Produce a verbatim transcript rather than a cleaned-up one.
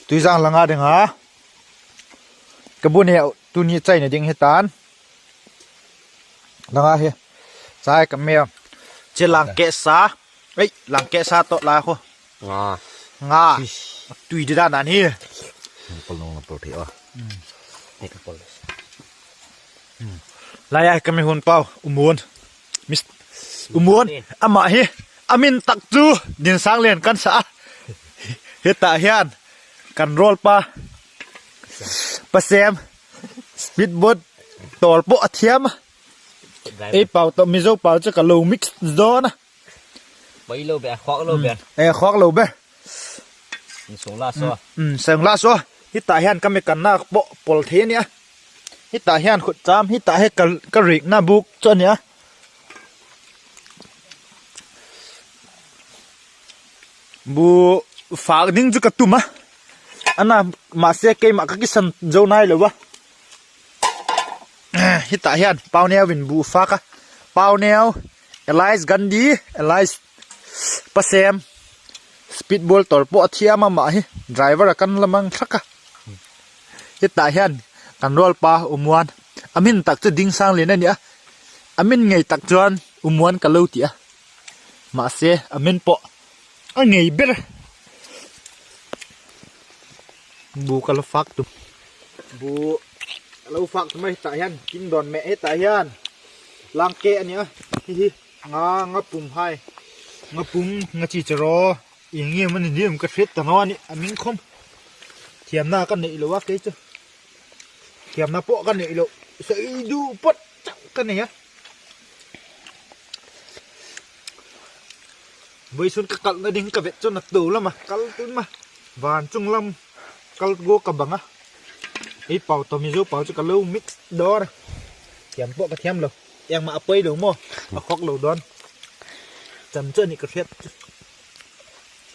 Tuijang langa dinga. Ka bu ni tuni chaina ding hitan. Langa hi. Chai ka me. Che lang ke sa. Ei, lang ke sa to la ko. Nga. Nga. Tui di dan dan hi. Pol nong pol thei a. Ei ka pol. Lai a ka mi hun pau. Umun. Mis. Umun. Ama hi. Amin tak chu. Din sang len kan sa. Hita hian. Kan rol pa. Pasem. Speedboat. Tol po a thiam. Ei pau to Mizo pau chu ka lo mix zona. Pai lo be, khok lo be. E khok lo be. Sung la so. Um, sung la so. Hita hian ka mi kan na po pol thei nia. Hita hian khut cham, hita he ka, ka rik na buk chu nia. Bu fak ding chu ka tum a. Ana ma se keima ka kisan zo nai lo va. Hita hian Pauneo in bu fak a. Pauneo, Elias Gandhi, Elias Pasem. Speedboat tol po a thiam ama hi. Driver a kan lamang thak a. Hita hian kan rol pa Umuan. Amin tak chu Dingsang Len a nia. Amin ngei tak chuan Umuan ka lo ti a. Mahse, amin po. A ngei ber. Bu ka lo fak tu. Bu ka lo fak tu mai ta hian. Kin don me he ta hian. Lang ke a nia. Hi hi. Nga, nga pum hai. Nga pum, nga chi chero. Eng nge mani dim ka hriat ta naw a ni, a min khom. Thiamna ka nei lo a kei chu. Thiamna pawh ka nei lo. Seidu pawt chauh ka nei a. Vawisun ka kalna ding ka vet chu na to lama kal tun ma. Van chung lam kal go ka bang a. Ei pau to Mizo pau chu ka lo mix dawn a. Thiam pawh ka thiam lo. Engmah a poi lo maw? A khawk lo dawn. Chan chu a nih ka hriat chu.